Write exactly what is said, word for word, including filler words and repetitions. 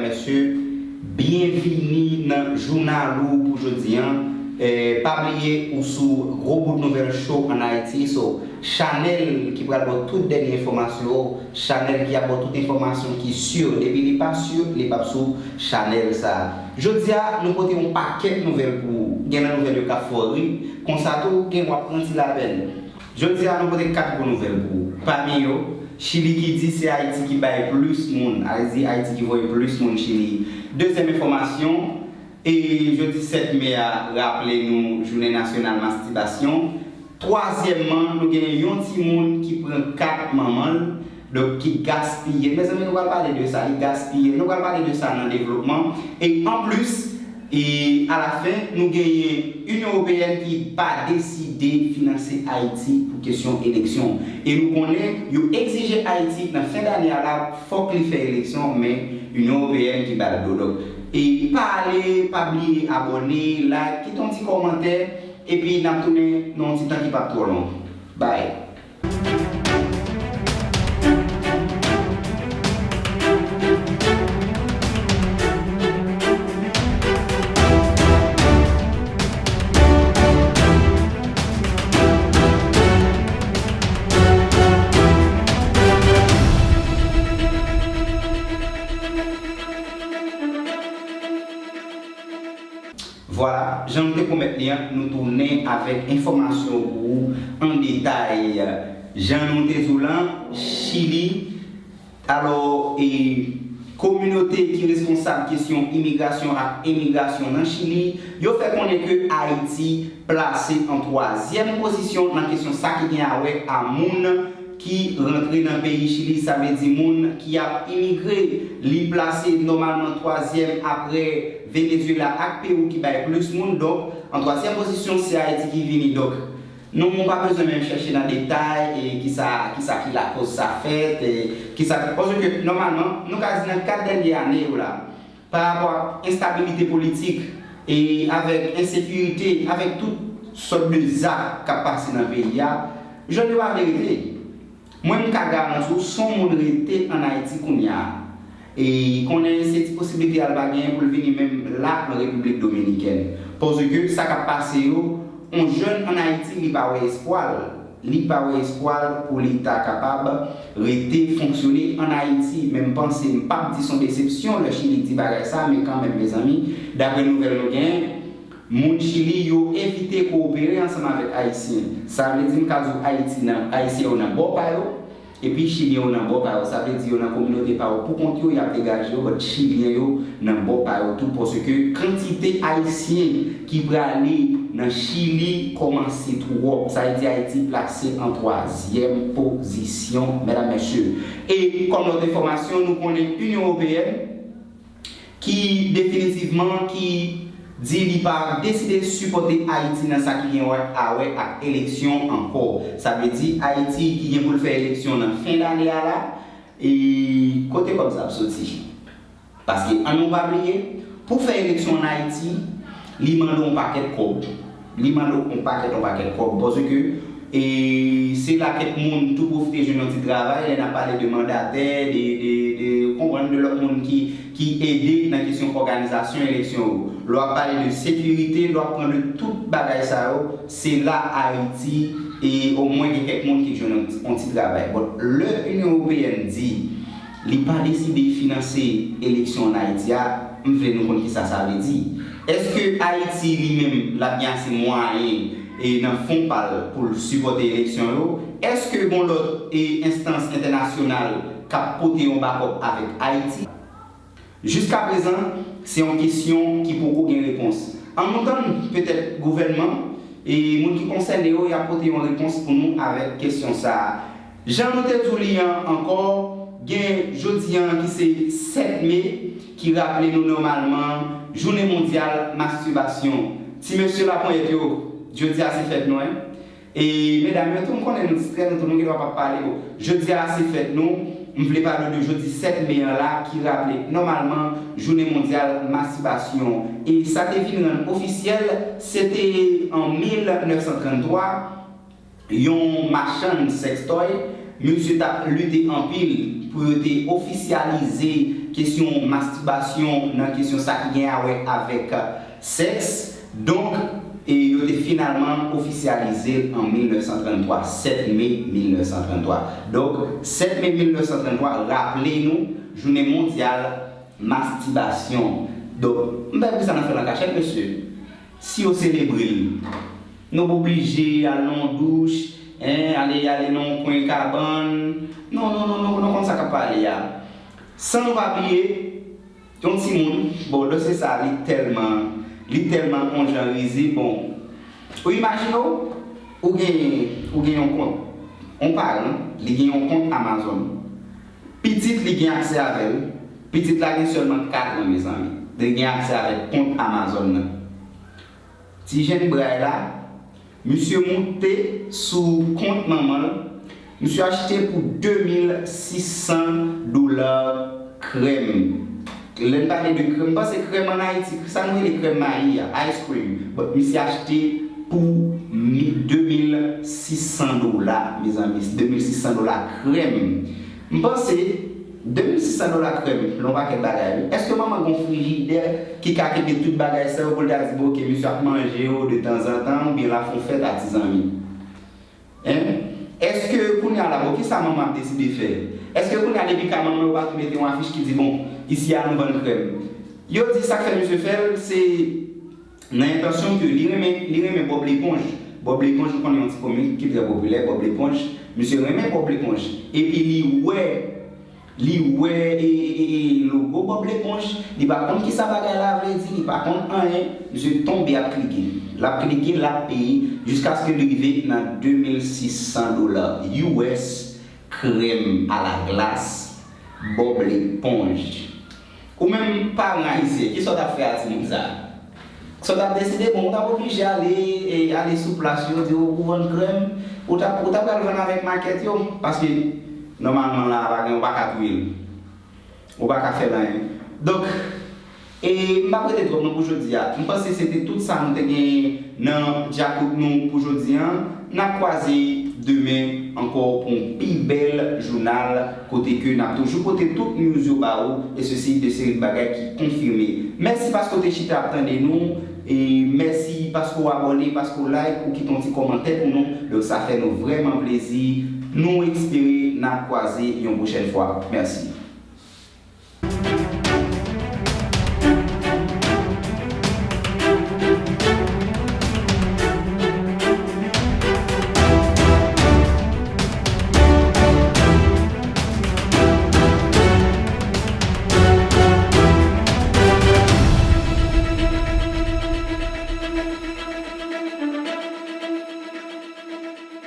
Mesye, byenvini nan jounal ou pou jodi an. Eh, pa bliye ou sou Gwo Bout Nouvèl Show an Ayiti. So, chanèl ki pral ba w tout dènye enfòmasyon yo, chanèl ki ap ba w tout enfòmasyon ki si. Depi li pa si, li p ap sou chanèl sa a. Jodi a, nou pote yon pakèt nouvèl pou ou. Gen nan nouvèl yo k ap fè w ri, konsa tou, gen w ap pran ti lapèn. Jodi a, nou pote kat gwo nouvèl pou ou. Pami yo, Chili ki di se Ayiti ki bay plis moun, sa vle di Ayiti ki voye plis moun Chili. Dezyèm enfòmasyon, e jodi sèt me a raple nou jounen nasyonal mastibasyon. Twazyèmman, nou gen yon timoun ki pran kat manman l, donk ki gaspiye. Mezanmi, nou pral pale de sa, li gaspiye. Nou pral pale de sa nan devlopman. E anplis, e alafen, nou genyen Inyon Ewopeyèn ki pa deside finanse Ayiti pou kesyon eleksyon. E nou konnen, yo egzije Ayiti nan fen dane a la, fòk li fè eleksyon, men Inyon Ewopeyèn ki ba l do. Donk, e pa ale, pa bliye abòne, like, kite yon ti kòmantè, epi n ap tounen nan yon ti tan ki p ap twò long. Bye! Vwala, jan nou te pwomèt li an, nou tounen avèk enfòmasyon pou ou an detay. Jan nou te di w lan, Chili, alò, e, kominote ki responsab kesyon imigrasyon ak emigrasyon nan Chili, yo fè konnen ke Ayiti plase an twazyèm pozisyon nan kesyon sa ki gen a wè a moun ki rantre nan peyi Chili, sa vle di moun ki ap imigre. Li plase nòmalman twazyèm apre Venezuela ak Pewou ki bay plis moun. Donk, an twazyèm pozisyon, se Ayiti ki vini. Donk, nou pa bezwen menm chèche nan detay e kisa, kisa ki lakoz sa fèt, e kisa, paske nòmalman, nou ka di nan kat dènye ane yo la, pa rapò ak enstabilite politik e avèk ensekirite, avèk tout sòt de zak k ap pase nan peyi a, jodi a pa vle rete. Mwen, m ka garanti w, si yon moun rete ann Ayiti kounye a, e konnen se ti posiblite a l pa genyen pou l vini menm la an Repiblik Dominikèn. Paske sa k ap pase yo, yon jèn ann Ayiti, li pa wè espwa l. Li pa wè espwa l pou li ta kapab rete fonksyone ann Ayiti. Men m panse, m p ap di se yon desepsyon lè Chili di bagay sa, men kanmenm, mezanmi, daprè nouvèl nou genyen, moun Chili yo evite kowopere ansanm avèk Ayisyen. Sa vle di, m ka di w, Ayiti nan, Ayisyen yo nan bò pa yo, epi Chilyen yo nan bò pa yo. Sa vle di, yo nan kominote pa yo pou kont yo, y ap degaje yo, but Chilyen yo nan bò pa yo tou, paske kantite Ayisyen ki prale nan Chili kòmanse twòp. Sa vle di Ayiti plase an twazyèm pozisyon, medam, mesye. E kòm lòt enfòmasyon, nou konnen Inyon Ewopeyèn ki definitivman ki di li pa deside sipòte Ayiti nan sa ki gen wè, a wè ak eleksyon ankò. Sa vle di Ayiti ki gen pou l fè eleksyon nan fen dane a la, e kote kòb sa ap soti? Paske, ann nou pa bliye, pou fè eleksyon ann Ayiti, li mande yon pakèt kòb. Li mande yon pakèt, yon pakèt kòb. Paske, e, se la kèk moun tou pwofite jwenn yon ti travay, lè n ap pale de mandatè, de, de, de, konprann, de lòt moun ki, ki ede nan kesyon òganizasyon eleksyon yo. Lè w ap pale de sekirite, lè w ap pran de tout bagay sa yo, se la Ayiti, e omwen gen kèk moun ki jwenn yon ti, yon ti travay. But lè Inyon Ewopeyèn di, li pa deside finanse eleksyon ann Ayiti a, m vle nou konn kisa sa vle di. Èske Ayiti li menm l ap gen ase mwayen e nan fon pa l pou l sipòte eleksyon yo? Èske gon lòt e enstans entènasyonal k ap pote yon bakòp avèk Ayiti? Jiskaprezan, se yon kesyon ki poko gen repons. Ann nou tann petèt gouvènman e moun ki konsène yo, y ap pote yon repons pou nou avèk kesyon sa a. Jan nou te di w li an ankò, gen jodi an ki se sèt me, ki raple nou nòmalman jounen mondyal mastibasyon. Ti mesye laponyèt yo, jodi a se fèt nou, en. E medam yo tou, m konnen nou distrè, nou tou, nou gen dwa p ap pale. Bon, jodi a se fèt nou, m vle pale w de jodi sèt me an la, ki raple nòmalman jounen mondyal mastibasyon. E sa te vin rann ofisyèl, se te an mil nèf san tranntwa, yon machann sèkstòy, misye t ap lite anpil pou yo te ofisyalize kesyon mastibasyon, nan kesyon sa ki gen a wè avèk sèks. Donk, e yo te finalman ofisyalize l an mil nèf san tranntwa, sèt me mil nèf san tranntwa. Donk, sèt me mil nèf san tranntwa raple nou jounen mondyal mastibasyon. Donk, m pa wè poukisa n ap fè l an kachèt, mesye. Si yo selebre l, nou pa oblije al nan yon douch, en, ale, ale nan yon kwen kabann. Non, non, non, non, nou konn sa k ap pale a. San nou pa bliye, yon timoun, bon, dosye sa, li tèlman, li tèlman yon jan rizib, bon. Ou imajine w, ou gen, ou gen yon kont, yon paran, li gen yon kont Amazon. Pitit li gen aksè avè l, pitit la gen sèlman kat an, mezanmi. Li gen aksè avèk kont Amazon nan. Ti jenn bray la, misye moute sou kont manman l, misye achte pou de mil sis san dola krèm. Lè n pale de krèm, m panse krèm ann Ayiti, sa nou rele krèm mayi a, ice cream. But misye achte pou mi-, de mil sis san dola, mezanmi, de mil sis san dola krèm. M panse, de mil sis san dola krèm, lè yon pakèt bagay, wi. Èske manman gon frijidè ki ka kenbe tout bagay sa yo pou l ta di, bon, oke, misye ap manje yo de tanzantan, oubyen l ap fè yon fèt a ti zanmi? Hein? Èske kounye a la, bon, kisa manman ap deside fè? Èske kounye a depi ka manman yo pa tou mete yon afich ki di, bon, isi a nou vann krèm? Yo di sa k fè misye fè l, se nan entansyon ke li renmen, li renmen Bob Leponj. Bob Leponj, nou konnen yon ti komik ki trè popilè, Bob Leponj. Misye renmen Bob Leponj. Epi li wè, li wè e, e, e, e logo Bob Leponj, li pa konn kisa bagay la vle di, li pa konn anyen. Misye tonbe ap klike. L ap klike, l ap peye, jiskaske li rive nan de mil sis san dola U S, krèm a la glas, Bob Leponj. Ou menm paran ayisyen, kisa w t ap fè a timoun sa a? Sa w t ap deside, bon, ou t ap oblije ale, e, ale sou plas yo, di w ou vann krèm, ou t ap, ou t ap pral vann avèk makèt yo, paske nòmalman la, pa gen, ou pa ka touye l. Ou pa ka fè l anyen. Donk, e m p ap rete twòp non pou jodi a. M panse se te tout sa nou te gen nan dyakout nou pou jodi a. N ap kwaze demen ankò pou yon pi bèl jounal, kote ke n ap toujou pote tout news yo ba ou, e sesi de seri de bagay ki konfime. Mèsi paske w te chita ap tande nou, e mèsi paske w abòne, paske w like, ou kite yon ti kòmantè pou nou. Donk, sa fè nou vrèman plezi. Nou espere n ap kwaze yon pwochèn fwa. Mèsi.